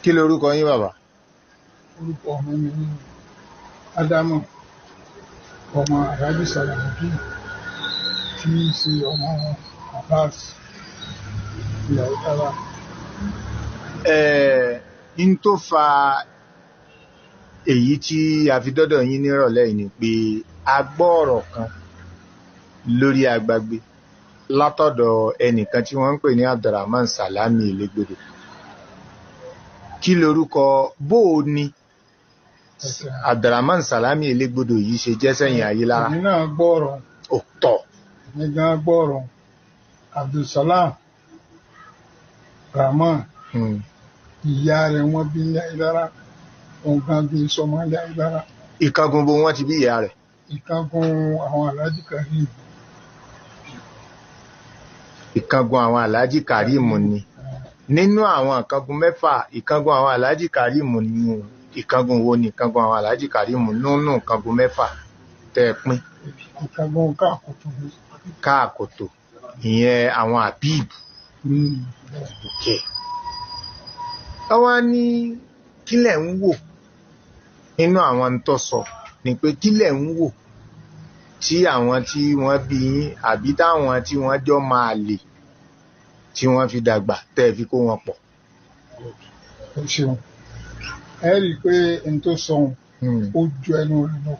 Kí lorúkọ yín bàbá? Orúkọ mi ni Ádámù ọmọ Alhaji Salaudeen tí í ṣe ọmọ Abbas ìyàwó dára. N tó fa èyí tí a fi dọ́dọ̀ yín nírọ̀lẹ́ yìí ni pé a gbọ́ ọ̀rọ̀ kan lórí agbágbé látọ̀dọ̀ ẹnìkan tí wọ́n ń pè ní Abdulrahman Salami Elégbodò. Kí lorúkọ bó o ní Abdulrahman Salami Elégbodò yìí ṣe jẹ́ sẹ́yìn Ayílára? Èmi náà gbọ́ ọ̀rọ̀. Ó tọ̀. Èmi gan gbọ́ ọ̀rọ̀. Abdulsalam Rahman, ìyá rẹ̀ wọ́n bí ní Ayílára, òun gan bí sọmọ ní Ayílára. Ìkángun bo wọ́n ti bí ìyá rẹ̀? Ìkángun àwọn Alhaji Karim. Ìkángun àwọn Alhaji Karim ni. Nínú àwọn ìkángun mẹ́fà, ìkángun àwọn Alhaji Karim ni. Ìkángun wo ni ìkángun àwọn Alhaji Karim nínú ìkángun mẹ́fà tẹ́ ẹ pín? Ìkángun Káàkòtò. Káàkòtò, ìyẹn àwọn Habib. Okay. Wọ́n ní kílẹ̀ ń wò nínú àwọn tó sọ ni pé kílẹ̀ ń wò tí àwọn tí wọ́n bí yín àbí táwọn tí wọ́n jọ máa lè tí wọ́n fi dàgbà tẹ́ fi kó wọn pọ̀. Ẹ ṣeun. Ẹ rí i pé n tó sọ ó ju ẹnu rẹ̀ lọ.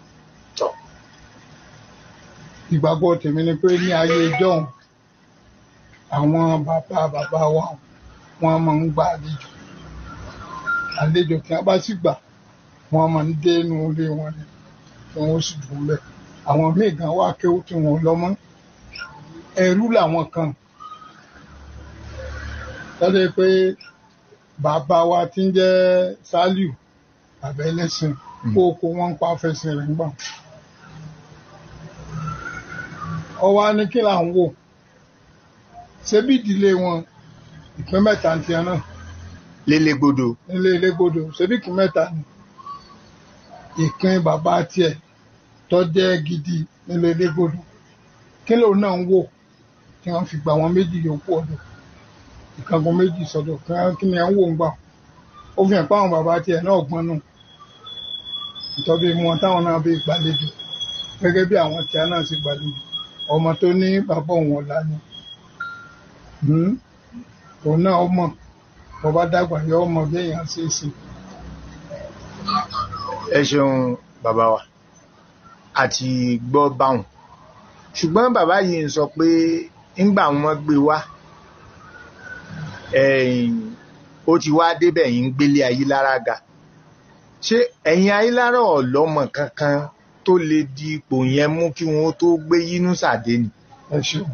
Ìgbàgbọ́ tèmi ni pé ní ayé ìjọ́un àwọn bàbá bàbá wa wọ́n máa ń gba àlejò. Àlejò tí wọ́n bá sì gbà wọ́n máa ń dé inú ilé wọn ni tí wọ́n sì dùn bẹ́ẹ̀. Àwọn míì gan wá kéwú tí wọ́n lọ mọ́. Ẹrú làwọn kan. Tọ́jú pé bàbá wa tí ń jẹ́ Sálíù bàbá ẹlẹ́sìn kókó wọn ń pa fẹsẹ̀ rẹ̀ ń gbà. Ọwọ́ á ní kí là ń wò. Ṣebí ìdílé wọn ìpín mẹ́ta ti ẹ náà. Lélégbodò. Nílé Elégbodò ṣebí ìpín mẹ́ta ni. Ìpín bàbá tiẹ̀ tó jẹ́ gidi nílé Elégbodò. Kí lòun náà ń wò tí wọ́n fi gbà wọn méjì yòókù ọ̀dọ̀. Ìkángun méjì sọ̀dọ̀ kí ni à ń wò ń gbà. Ó fi hàn pé àwọn bàbá tiẹ̀ náà gbọ́n nù. Ìtọ́jú imú wọn táwọn náà bí gbàlejò gẹ́gẹ́ bí àwọn tí a náà sì gbàlejò. Ọmọ tó ní bàbá òun ọ̀la ni. Òun náà ọmọ bàbá dàgbà yọ ọmọ bí èèyàn ṣe é ṣe. Ẹ ṣeun bàbá wa, àti gbọ́ báwọn. Ṣùgbọ́n bàbá yìí ń sọ pé ńgbà wọn gbé wá, ó ti wá débẹ̀ yìí ń gbélé Ayílára ga. Ṣé ẹ̀yin Ayílára ọ̀lọ́mọ kankan tó lè di ipò yẹn mú kí wọ́n tó gbé Yínúsà dé ni? Ẹ ṣeun.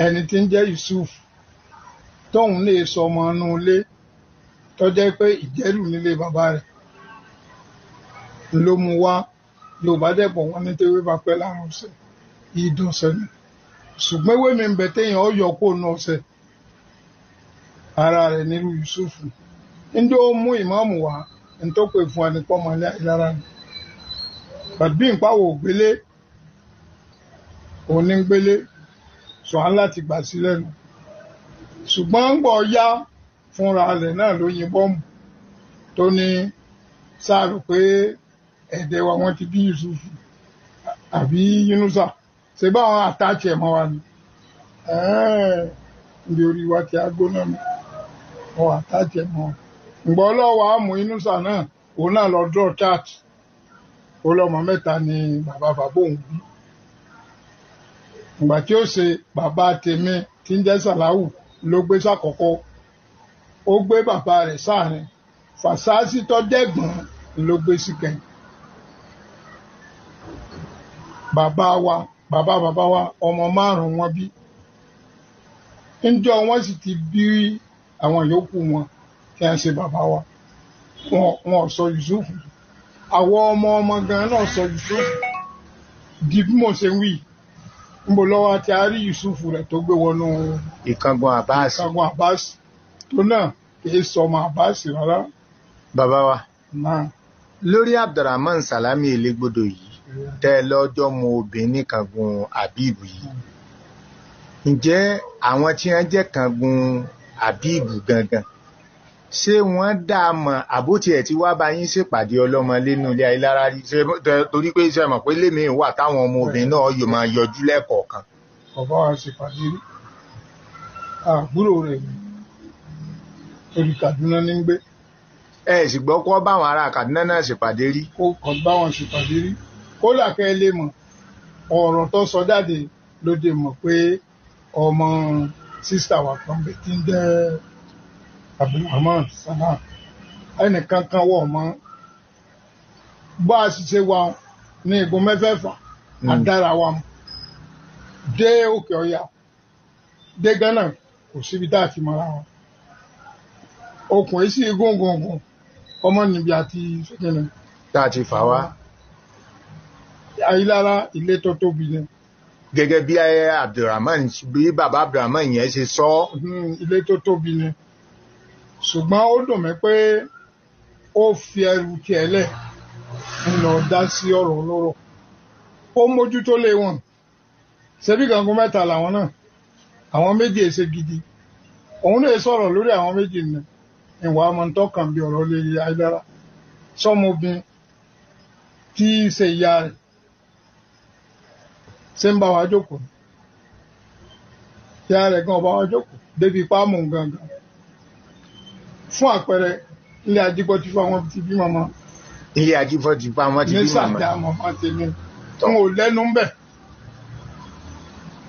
Ẹni tí ń jẹ́ Yusuf tóun lè sọ ọmọ inú ilé tó jẹ́ pé ìjẹ́rù nílé bàbá rẹ̀ ló mú wá. Yorùbá dẹ̀pọ̀ wọn ní tewé bá pẹ́ láàrún ọ̀sẹ̀ ìdọ̀sẹ̀ ni. Ṣùgbọ́n ewé mi ń bẹ téèyàn ó yọ kó nu ọ̀sẹ̀ ara rẹ̀ nílùú Yusuf. Ndé ó mú ìmáàmù wá ní tó pè fún ẹni pọ́nmọ́ ní Ayílára ni. Bàbí ìpáwò ògbélé òní ń gbélé sọ̀hán láti gbà sí lẹ́nu. Ṣùgbọ́n ń gbọ́ yá fúnra rẹ̀ náà ló yin bọ́ọ̀mù tó ní sáàrò pé ẹ̀dẹ̀ wa wọ́n ti bí Yusuf àbí Yínúsà ṣe báwọn àtàchì ẹ̀ mọ́ wa ni. Ndí orí wa ti agbóná mi wọ́n àtàchì ẹ̀ mọ́ wa. Ǹgbọ́ ọlọ́wọ́ á mú Yínúsà náà òun náà lọ draw chart. Ó lọ́mọ mẹ́ta ni bàbá bàbá òun bí. Ìgbà tí ó ṣe bàbá tèmi tí ń jẹ́ Sàláwù ló gbé sàkọ́kọ́. Ó gbé bàbá rẹ̀ sáàrin. Fàṣásí tó dẹ́gbọ̀n ló gbé sí kẹ́yìn. Bàbá wa bàbá bàbá wa ọmọ márùn-ún wọn bí. Ńjọ́ wọ́n sì ti bí àwọn yòókù wọn tí a ń ṣe bàbá wa. Wọn ò sọ Yusuf. Àwọn ọmọ ọmọ gan náà sọ Yusuf. Di bí mo ṣe ń wí. Nbọ lọ́wọ́ àti àárí Yusuf rẹ̀ tó gbé wọnú Ìkángun Abbas. Ìkángun Abbas tó náà kì í sọ ọmọ Abbas rárá. Bàbá wa, Náà. lórí Abdulrahman Salami Elégbodò yìí tẹ́ lọ́jọ́ mu obìnrin kángun Habib yìí. Ǹjẹ́ àwọn tí wọ́n jẹ́ kángun Habib gangan Ṣé wọ́n dá a mọ̀ àbótí ẹ̀ tí wá bá yín ṣèpàdé ọlọ́mọ nínú ilé Ayílára rí? Ṣé torí pé ṣe mọ̀ pé lémi wà táwọn ọmọbìnrin náà yóò máa yọjú lẹ́ẹ̀kọ̀ọ̀kan. Bàbá wa ṣèpàdé rí, àbúrò rẹ̀ ni, torí Kaduna ní ń gbé. Ẹ sì gbọ́ kó báwọn ará Kaduna náà ṣèpàdé rí. Kó kàn bá wọn ṣèpàdé rí. Kódà kẹ́ ẹ lè mọ̀, ọ̀rọ̀ tó sọ jáde ló dé mọ̀ pé ọmọ sísá wa kan bẹ̀ tí ń jẹ́ Abdulrahman Salam, ẹnìkan kan wọ̀ mọ́. Bá a sì ṣe wà ní igun mẹ́fẹ̀ẹ̀fà, àdára wa mọ̀ dé Òkè Ọya, dé Ghana, kò síbi tá a ti mọ̀ra wọn. Okùn yìí sì gúngùngùn ọmọ níbi àti ṣẹ́kẹ̀lẹ̀ tá a ti fà wá. Ayílára ilé tó tóbi ni. Gẹ́gẹ́ bí Abdulrahman, bí bàbá Abdulrahman yẹn ṣe sọ. Ilé tó tóbi ni, ṣùgbọ́n ó dùn mí pé ó fi ẹrù tiẹ̀ lẹ̀ ń lọ dá sí ọ̀rọ̀ olóró. Ó mójútó lé wọn. Ṣebí gangan mẹ́ta làwọn náà, àwọn méjì èsè gidi. Òun lè sọ̀rọ̀ lórí àwọn méjì ni ìwà ọmọ tó kàn bí ọ̀rọ̀ lè Ayílára. Sọmọbìn tí í ṣe ìyá rẹ̀ ṣe ń bá wa jókòó, ìyá rẹ̀ gan bá wa jókòó débi páàmù gangan. Fún àpẹẹrẹ, ilé ajígbọ́ ti fún àwọn ti bí màmá. Ilé ajígbọ́ ti fún àwọn ti bí màmá. Ní sàdá màmá tèmi n ò lẹ́nu ń bẹ̀.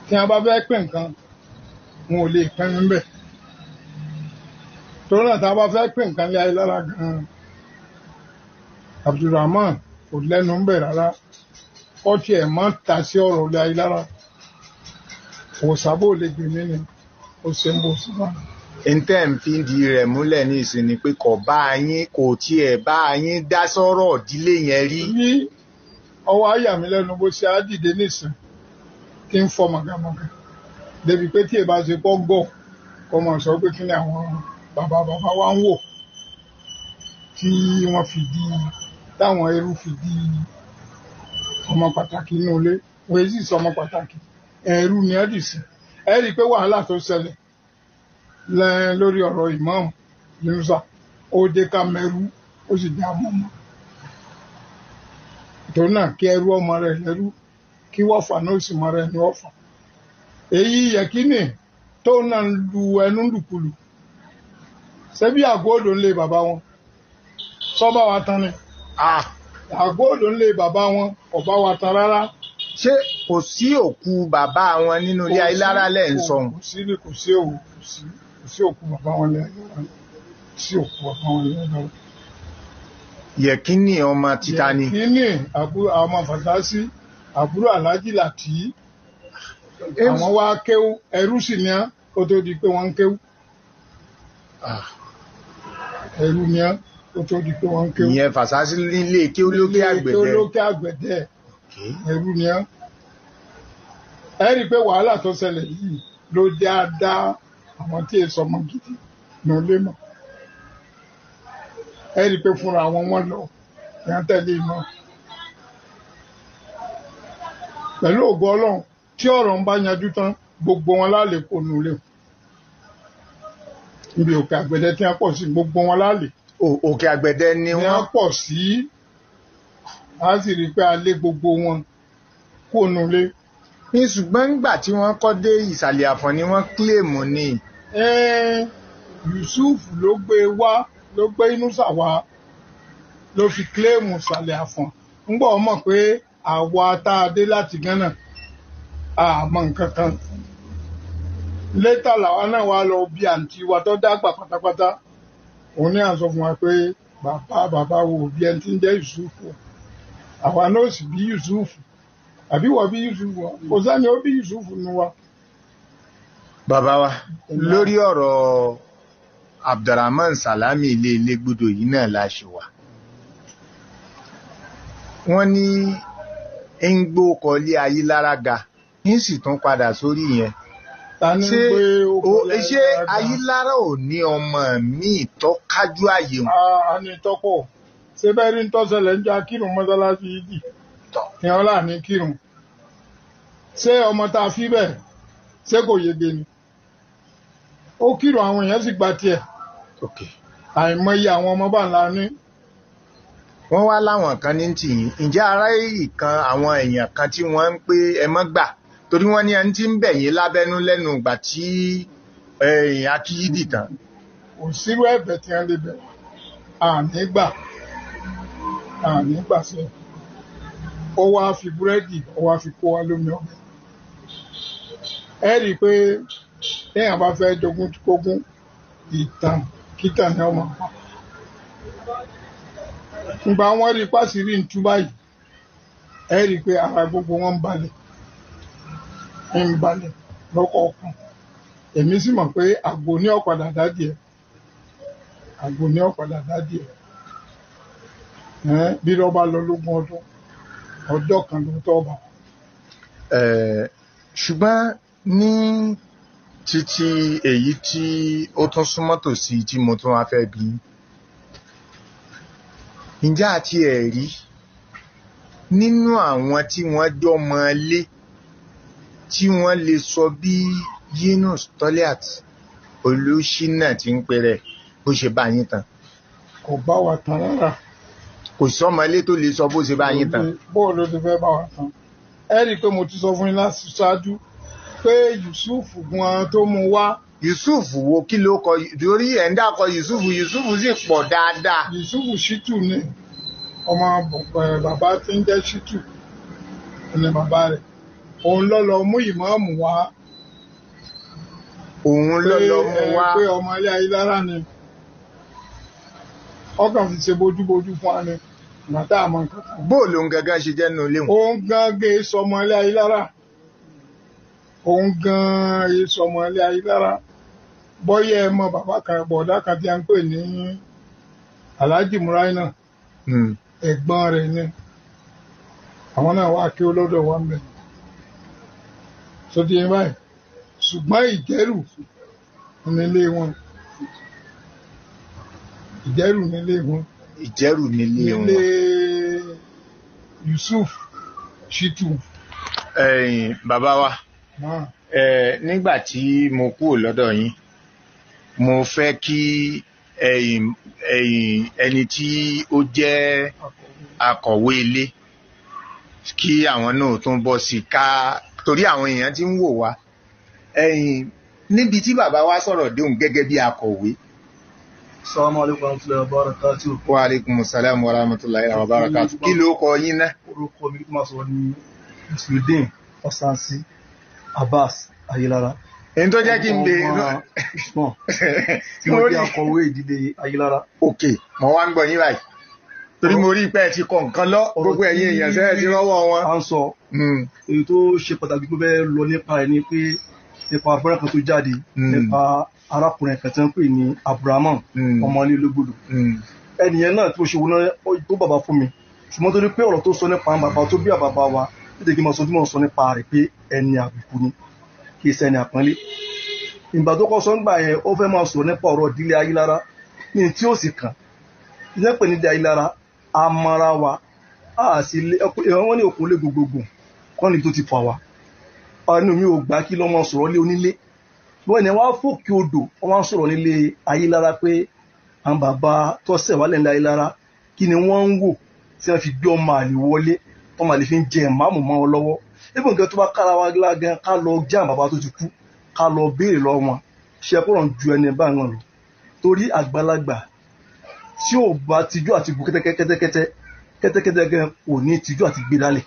Tí a bá fẹ́ pín nǹkan, n ò lè pín ń bẹ̀. Torí náà, tá a bá fẹ́ pín nǹkan lé Ayílára gan-an, Abdulrahman kò lẹ́nu ń bẹ̀ rárá. Ó tiẹ̀ máa ń ta sí ọ̀rọ̀ lé Ayílára. Òsàbò lè gbè mí ni, ó ṣe ń bò sí náà. Ntẹ́ ń fi di rẹ̀ múlẹ̀ ní ìsìn ni pé kò bá yín, kò tiẹ̀ bá yín dá sọ́rọ̀ ìdílé yẹn rí. Ní ọwọ́ àyà mi lẹ́nu bó ṣe á dìde nísìn tí ń fọ màgàmàgà débi pé tí èbá ṣe pọ́ gọ̀ kọ́ mọ̀ sọ pé kí ni àwọn bàbá bàbá wa ń wò tí wọ́n fi di táwọn ẹrú fi di ọmọ pàtàkì inú ilé. Wọ́n sì sọ ọmọ pàtàkì, ẹrú ni ẹ́ dì sí. Ẹ rí i pé wàhálà tó ṣẹlẹ̀ lórí ọ̀rọ̀ ìmáàmù Yunusa, ó dé ká mẹ́rú, ó sì dá mọ́mọ́. Torí náà, kí ẹrú ọmọ rẹ̀ lẹ́rú, kí wọ́fà náà sì mọ rẹ̀ ní wọ́fà. Èyí yẹ̀kínì tó náà ń lu ẹnu lùkulù, ṣebí àgọ́ odò ń lé bàbá wọn sọ́bà wa tán ni. Àgọ́ odò ń lé bàbá wọn, ọ̀bá wa tán rárá. Ṣé kò sí òkú bàbá wọn nínú ilé Ayílára lẹ́ ń sọ? Kò sí, kò sí òkú, kò sí òkú bàbá wọn lẹ́, kò sí òkú bàbá wọn lẹ́. Yẹ̀kínì ọmọ títa ni. Yẹ̀kínì àbúrò ọmọ Fàtásí, àbúrò Aláàjì Làtí. Àwọn wá kéwú, ẹrú sì ní á kó tó di pé wọ́n ń kéwú. Ẹrú ní á kó tó di pé wọ́n ń kéwú. Ìyẹn Fàsásí nílé kéwú lókè àgbẹ̀dẹ. Kéwú lókè àgbẹ̀dẹ, ẹrú ní á. Ẹ rí i pé wàhálà tó ṣẹlẹ̀ yìí ló jẹ́ á dá àwọn tí èso ọmọ gidi ní olé mọ̀. Ẹ rí i pé fúnra wọn wọn lọ ìyá tẹ̀lé iná. Pẹ̀lú ògo Ọlọ́run, tí ọ̀rọ̀ ń bá yanjú tán, gbogbo wọn láàlè kò nulẹ̀ níbi Òkè Àgbẹ̀dẹ tí wọ́n pọ̀ sí, gbogbo wọn láàlè. Òkè Àgbẹ̀dẹ ni wọ́n pọ̀ sí. A sì rí i pé a lé gbogbo wọn kò nulẹ̀. Ní ṣùgbọ́n nígbà tí wọ́n kọ́ dé Ìsàlẹ̀ Àfọ̀n ni wọ́n kílèmù ni. Yusuf ló gbé wá, ló gbé Inúsà wá, ló fi kílèmù Ìsàlẹ̀ Àfọ̀n. Ń gbọ́ mọ̀ pé àwa tá a dé láti Ghana àmọ́ nǹkan kan. Létà làwa náà wá lọ bí àǹtí wa tó dàgbà pátápátá. Òun ní à ń sọ fún wa pé bàbá bàbá wo bí ẹni tí ń jẹ́ Yusuf, àwa náà sì bí Yusuf, àbí wọ́n bí Yusuf? Kò sẹ́ni ó bí Yusuf nu wa. Bàbá wa, lórí ọ̀rọ̀ Abdulrahman Salami ilé Ilégbodò yìí náà la ṣe wà. Wọ́n ní ń gbó kọlé Ayílára ga, ń sì tún padà sórí yẹn. Ṣé Ayílára ò ní ọmọ míì tó kájú àyè wọn? A ní tọ́pọ̀. Ṣé bẹ́ẹ̀ rí ń tọ́sẹ̀lẹ̀ ń jẹ́ akírun mọ́sálásí yìí ní ọlá ní kírun? Ṣé ọmọ tá a fi bẹ́ẹ̀, ṣé kò yege ni? Ó kírun, àwọn èèyàn sì gba tiẹ̀. Àìmọye àwọn ọmọ bá ńlá ní. Wọ́n wá láwọn kan ní tìyín. Ǹjẹ́ ará ìkan àwọn èèyàn kan tí wọ́n ń pé ẹ mọ́ gbà, torí wọ́n ní ẹni tí ń bẹ̀ yín lábẹ́nú lẹ́nu ìgbà tí Akíyídì tán. Kò sírú ẹ̀bẹ̀ tí wọ́n lè bẹ̀, àní gbà, àní gbà sẹ́. Ó wá fi búrẹ́dì, ó wá fi kó wa lómi ọbẹ̀. Ẹ rí i pé téèyàn bá fẹ́ jogún kógún, ìtàn kíta ni ọmọ pa. Ìgbà wọn rí pàṣírí ń tú báyìí, ẹ rí i pé ara gbogbo wọn ń balẹ̀, ń balẹ̀ lọ́kọ̀ọ̀kan. Èmi sì mọ̀ pé àgbo ní ọ̀padà dádìí ẹ̀, àgbo ní ọ̀padà dádìí ẹ̀. Bí lọ́ba lọ lógún ọdún, ọjọ́ kan ló tọ́ bá. Ṣùgbọ́n ní títí èyí tí ó tún súnmọ́ tòsí tí mo tún wá fẹ́ bí, ǹjẹ́ àti ẹ̀rí nínú àwọn tí wọ́n jọmọ lé tí wọ́n lè sọ bí Yunus Toliat Olúṣínà tí ń pè rẹ̀ bó ṣe bá yín tán? Kò bá wa tán rárá. Kò sọmọ ilé tó lè sọ bó ṣe bá yín tán. Bóòlù ló ti fẹ́ bá wa tán. Ẹ rí i pé mo ti sọ fún yín láti ṣáájú pé Yusuf gan tó mú wá. Yusuf wo kí ló kọ torí ẹ̀ ń dákọ Yusuf, Yusuf sì pọ̀ dáadáa. Yusuf Shitu ni ọmọ bàbá tí ń jẹ́ Shitu ni bàbá rẹ̀. Òun ló lọ mú ìmáàmù wá. Òun ló lọ mú wá. Pé ọmọ ilé Ayílára ni. Ọkàn fi ṣe bójúbójú fún wa ni. Bàtà àmọ́ nǹkan kan. Bóòlù òun gangan ṣe jẹ́ nínú ilé wọn. Òun gangan sọmọ ilé Ayílára. Òun gan-an sọmọ ilé Ayílára. Bọ́yá ẹ mọ bàbá kan, bọ̀dá kan tí a ń pè ní Alhaji Muraina. Ẹ̀gbọ́n rẹ̀ ni. Àwọn náà wá kí olódò wa ń bẹ̀. Sọdí ẹ báyìí. Ṣùgbọ́n Ìjẹ́rù nílé wọn. Ìjẹ́rù nílé wọn. Ìjẹ́rù nílé wọn. Nílé Yusuf Shitu. Ẹ̀yin bàbá wa, nígbà tí mo kúrò lọ́dọ̀ yín, mo fẹ́ kí ẹni tí ó jẹ́ akọ̀wé ilé kí àwọn náà tún bọ́ sí ká, torí àwọn èèyàn tí ń wò wá. Ẹ̀yin níbi tí bàbá wa sọ̀rọ̀ déhùn gẹ́gẹ́ bí akọ̀wé. Assalamu alaikum warahmatullahi wabarakatuh. Wa alaikum salam wa rahmatullahi wa barakatuh. Kí ló kọ yín náà? Orúkọ mi tó máa sọ̀rọ̀ ní Musliudeen Ọ̀sánsí Abbas Ayélára. Èyí tó jẹ́ kí n bè é. Tí mo jẹ́ akọ̀wé ìdílé Ayélára. Òkè, mo wá ń gbọ́ yín báyìí. Torí mo rí pé ẹ ti kọ nǹkan lọ, gbogbo ẹ̀yin èèyàn sẹ́yìn ti rọ́wọ́ wọn. À ń sọ èyí tó ṣe pàtàkì tó fẹ́ lọ nípa ẹ̀ ni pé nípa afẹ́rẹ́ kan tó jáde nípa arákùnrin kan tí wọ́n pè ní Abrahamu ọmọlé Ológbòdò. Ẹnìyẹn náà tó ṣe wọn tó bàbá fún mi, ṣùgbọ́n torí pé ọ̀rọ̀ tó sọ nípa bàbá tó bí àbàbà wa nítorí kí n máa sọ tí mo sọ nípa rẹ̀ pé ẹni àbùkù ni, kì í ṣẹni àpọ́nlé. Ìgbà tó kọ́ sọ ńgbà yẹn, ó fẹ́ máa sọ̀rọ̀ nípa ọ̀rọ̀ ìdílé Ayílára ní tí ó sì kàn. Ìyẹn pè ní ìdílé Ayílára, amara wa, a sì lé wọ́n ní òkun lé gbogbogbò kọ́ níbi tó ti fà wá. Ọ̀nà mi ò gbà kí lọ́ máa sọ̀rọ̀ lé onílé. Wọ́n ní wọ́n á fòkè odò, wọ́n á sọ̀rọ̀ nílé Ayílára pé àwọn bàbá tọ́sẹ̀ wálẹ̀ nílé Ayílára kí ni wọ́n ń wò tí wọ́n fi gbé ọmọ àlè wọlé, tọ́mọ àlè fi ń jẹ ìmáàmù mọ́ wọn lọ́wọ́. Ibùn nǹkan tó bá kára wa lágan ká lọ jẹ́ àwọn bàbá tó ti kú, ká lọ béèrè lọ wọn, ṣe é kọ́rọ̀ ju ẹni bá wọn lọ. Torí àgbàlagbà tí ò bá tijú àti bu kẹ́tẹ́kẹ́tẹ́ kẹ́tẹ́kẹ́tẹ́ gan kò ní tijú àti gbé dálẹ̀.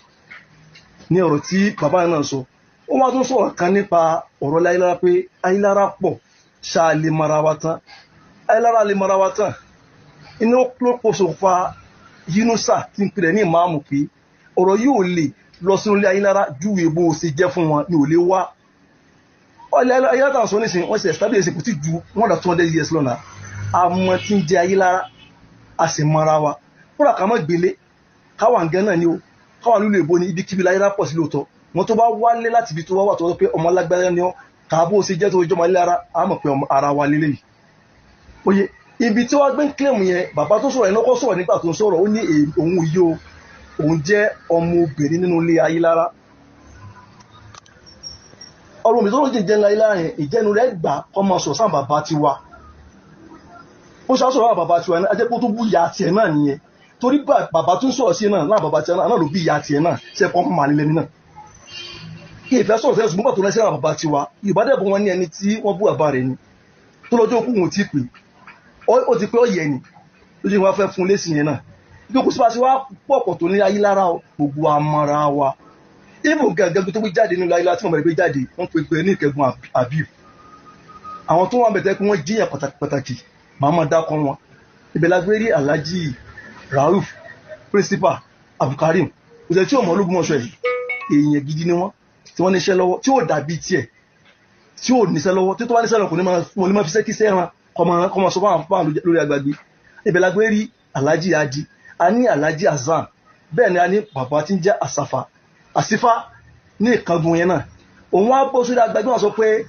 Ní ọ̀rọ̀ tí bàbá náà sọ, ó wá tún sọ̀rọ̀ kan nípa ọ̀rọ̀ Ayílára pé Ayílára pọ̀ ṣáà lè mara wa tán. Ayílára lè mara wa tán. Iná ló ṣokùnfà Yunusa tí ń pè ní ìmáàmù pé ọ̀rọ̀ yóò lè lọ sínú ilé Ayílára júwe bó ṣe jẹ́ fún wọn ni ò lè wá. Ayílára tàn sọ nísìnyí, wọ́n ṣe establish kò tí ju more than 200 years lọ́nà. Àmọ́ tí ń jẹ Ayílára, a sì mara wa. Kúrò ká mọ́ gbélé, káwà ń gẹ́ náà ni o, káwà nílùú èbó ni ibikíbi láyélára pọ̀ sí lóòótọ́. Wọ́n tó bá wálé láti ibi tó wá wà tó wọ́n pé ọmọ alágbára ni ọ́, kàábó ṣe jẹ́ tó jọmọ Ayílára, a mọ̀ pé ara wa lélẹ̀ yìí. Oye, ibi tí wọ́n gbé ń kílẹ̀mù yẹn, bàbá tó sọ̀rọ̀ yẹn lọ́kọ́ sọ̀rọ̀ nígbà tó ń sọ̀rọ̀, ó ní òun yìí o, òun jẹ́ ọmọ obìnrin nínú ilé Ayílára. Ọmọ mi tó ló jẹ́ ìjẹun Ayílára yẹn, ìjẹnu rẹ̀ gbà kọ́ máa sọ̀rọ̀ sáà bàbá ti wa. Ó ṣe sọ̀rọ̀ bàbá tiwa náà, ajẹ́pọ̀ tó bú ìyá tiẹ̀ náà nìyẹn. Torí bàbá tó ń sọ̀rọ̀ sí náà, láwọn bàbá tiẹ̀ náà ló bí ìyá tiẹ̀ náà, ṣe kọ́ mọ́ àlẹ́ lẹ́ni náà. Kí ìfẹ́ sọ̀rọ̀ sẹ́yìn ṣùgbọ́n tó lẹ́sẹ̀ àwọn bàbá tiwa, Yorùbá dẹ̀ bọ́ wọn ní ẹni tí wọ́n bú bàbá rẹ̀ ni. Tó lọ́jọ́ òkú wọn ò tí ì pè, ó ti pé ó yẹ ni, lójú wọn fẹ́ fún lésì yẹn náà. Ìjókòó sí bá ṣe wá pọ̀pọ̀ tó ní ayé lára gbogbo amọ̀ra wa. Ibò gẹ́gẹ́ tó gbé jáde nínú ayé lára tí wọ́n bẹ̀rẹ̀ gbé jáde, wọ́n pe pé ní Ìkẹ́gun Habib. Àwọn tó wà bẹ̀tẹ̀ pé wọ́n jíyàn pàtàkì pàtàkì, màá máa dákọ̀ wọn. Ibẹ̀ la gbé rí Alhaji Rauf, Principal Abdulkarim. Kò sẹ́ tí ò mọ̀ Ológbòmọ̀ṣọ́ yìí, èèyàn gidi ni wọ́n, tí wọ́n níṣẹ́ lọ́wọ́, tí ò dàbí tiẹ̀, tí ò níṣẹ́ lọ́wọ́, tí tó bá níṣẹ́ lọ́wọ́ kò ní máa fi ṣẹ́ kí sẹ́ran kọ́ máa sọ fáwọn lórí agbègbè. Ibẹ̀ la gbé rí Alhaji Adi, a ní Alhaji Azam, bẹ́ẹ̀ ni a ní bàbá tí ń jẹ́ Àsàfà, Àsífà ní Ìkángun yẹn náà. Òun á bọ́ sórí agbègbè wọn sọ pé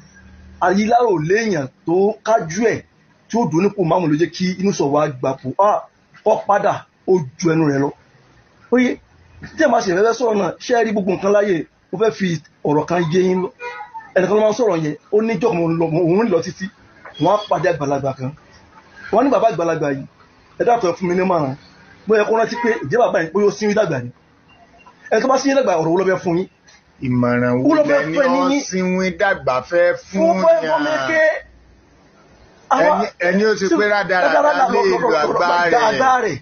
Ayílárò léèyàn tó kájú ẹ̀ tí ó dùn nípò máàmù ló jẹ́ kí inú sọ̀ wá gbapò kọ́ padà ó ju ẹnu rẹ̀ lọ. Oye, tí ẹ máa ṣe ìfẹ́ sọ̀rọ̀ náà, ṣé ẹ rí gbogbo nǹkan láyè, mo fẹ́ fi ọ̀rọ̀ kan yé yín lọ. Ẹnìkan ló máa ń sọ̀rọ̀ yẹn, ó ní jọ́ òun lọ títí, wọ́n á pàdé àgbàlagbà kan. Wọ́n ní bàbá àgbàlagbà yìí, ẹ dákun ẹ fún mi ní mọ̀ràn. Bóyá kó rántí pé ìjẹ́ bàbá yìí bóyá ó sínú dàgbà ni. Ẹni tó bá sínú dàgbà ọ̀rọ̀ wo ló fẹ́ fún yín? Ìmọ̀ràn wo lẹni ó sínwín dàgbà fẹ́ fún yàn? Ẹni ó ti pé rádaràdà lè lo àgbá rẹ̀.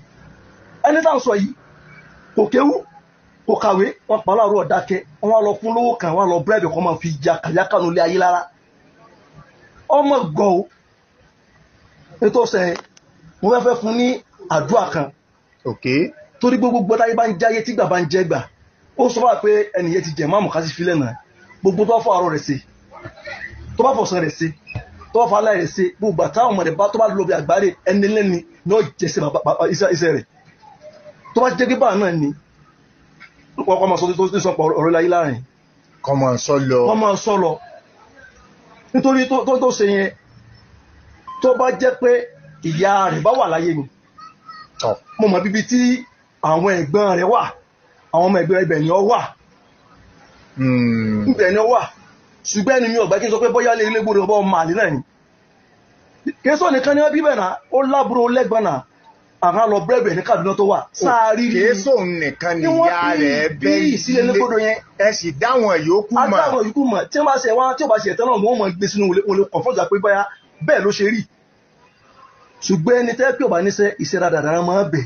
Ẹni tá à ń sọ yìí kò kéwú kò kàwé, wọn pa láàárọ̀ ọ̀dákẹ́, wọn lọ fún lówó kan, wọn lọ búrẹ́dì kan máa fi ja kàyákànú lé ayé lára. Ọmọ gọ̀ o, ètò ọ̀sẹ̀ mo fẹ́ fẹ́ fún ní àdúrà kan. Torí gbogbo táyé bá ń jáyé tí gbà bá ń jẹ́ gbà, ó sọ wá pé ẹnìyẹn ti jẹ máàmù ká sì filẹ̀ náà. Gbogbo tó bá fọ àárọ̀ rẹ̀ ṣe, tó bá fọ̀sán rẹ̀ ṣe, tó bá fọ alẹ́ rẹ̀ ṣe, gbogbo àtàwọn ọmọ rẹ̀ bá tó bá lọ bí àgbáre ẹni lẹ́ni ní ọ̀jẹ̀sẹ̀ iṣẹ́ rẹ̀. Tó bá jẹ́ gbígbà náà ni wọ́n kọ́ máa sọ tó sọ pọ̀ ọ̀rọ̀ láyé láàrin. Kọ́ máa sọ lọ. Kọ́ máa sọ lọ. Nítorí tó ṣe yẹn, tó bá jẹ́ pé ìyá rẹ̀ bá wà láyé ni. Mo mọ̀ bíbi tí àwọn ẹ̀gbọ́n rẹ̀ wà, àwọn ọmọ ẹ̀gbọ́n ibẹ̀ ni ó wà. Ibẹ̀ ni ó wà. Ṣùgbọ́n ẹni mi ò gbà kí n sọ pé bóyá lè légbodò ọba ọmọ àlè náà ni. Kèésọ̀ nìkan ni wọ́n bí bẹ̀ náà, ó lábúrò lẹ́gbọ̀n náà, àwọn lọ bẹ́ẹ̀bẹ̀ ní Kaduna tó wà. Sáárì rí. Kèésọ̀ nìkan ni ìyá rẹ̀ bí ìsílẹ̀ légbodò yẹn. Ẹ sì dáwọn yòókù mọ̀. Adáwọn yòókù mọ̀. Tí wọ́n bá ṣe wá tí ó bá ṣe ẹ̀tọ́ náà wọ́n mọ̀ gbé sínú wọlé kọ̀ǹfọ̀jà pé bóyá bẹ́ẹ̀ ló ṣe rí. Ṣùgbọ́n ẹni tẹ́ pé ò bá níṣẹ́ iṣẹ́ rádaràda máa bẹ̀.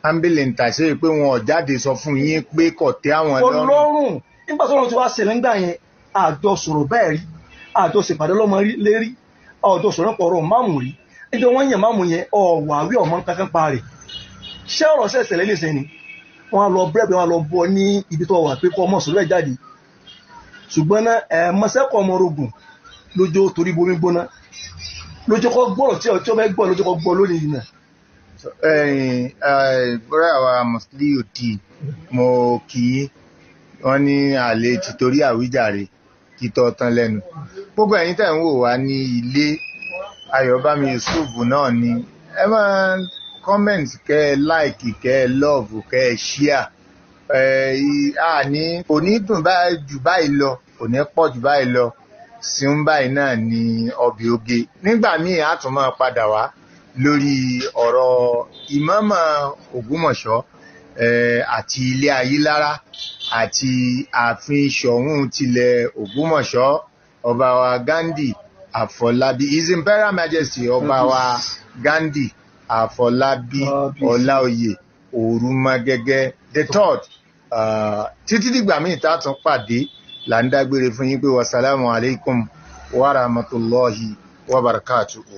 Ambulance ṣe pé wọn ò jáde sọ fún yín pé kò tẹ́ àwọn lọ́rùn. Ọlọ́run nígbà tó lọ́run ti wá ṣẹlẹ̀ ńgbà yẹn, àjọ sọ̀rọ̀ bẹ́ẹ̀ rí, àjọ ṣèpàdé lọ́mọ lérí, àjọ sọ̀rọ̀ pọ̀ ọ̀rọ̀ máàmù rí. Níjọ wọ́n yàn máàmù yẹn, ọ̀wà wí ọ̀mọ kankan pa rẹ̀. Ṣé ọ̀rọ̀ ṣẹ̀ ṣẹlẹ̀ níṣẹ́ ni? Wọ́n á lọ bẹ́ẹ̀ wọ́n á lọ bọ́ ní ibi tó wà pé kọ́ ọmọ sọ̀rọ̀ ẹ̀ jáde. Ṣùgbọ́n náà ẹ̀ mọ́sẹ́kọ̀ ọmọ orogun lójó torí bomi gbóná. Lójó kọ́ gbọ́rọ̀ tí ó fẹ́ gbọ́ lójó kọ́ gbọ́ lónìí yìí náà. Bọ́dà wa Musliudeen mo kì í, wọ́n ní àlè tìtorí àwíjàre títọ́ tán lẹ́nu. Gbogbo ẹ̀yin tẹ̀ ń wò wá ní ilé, Ayọ̀bámi Yusuf náà ni. Ẹ máa comment, kẹ́ ẹ like, kẹ́ ẹ love, kẹ́ ẹ share. Àní kò ní dùn jù báyìí lọ, kò ní pọ̀ jù báyìí lọ. Síun báyìí náà ni ọbẹ̀ oge. Nígbà míì á tún máa padà wá lórí ọ̀rọ̀ ìmọ̀ọ́mọ̀ Ògbómọ̀ṣọ́ àti ilé Ayílára àti ààfin Ṣọ̀ún tilẹ̀ Ògbómọ̀ṣọ́, ọba wa Ghandi Àfọlábí, His Imperial Majesty ọba wa Ghandi Àfọlábí Ọláoyè Òrùmọgẹ́gẹ́ the third. Títí dìgbà míì tá a tún pàdé là ń dágbére fún yín pé wasalaamu alaikum wa rahmatulahi wa barakatuhu.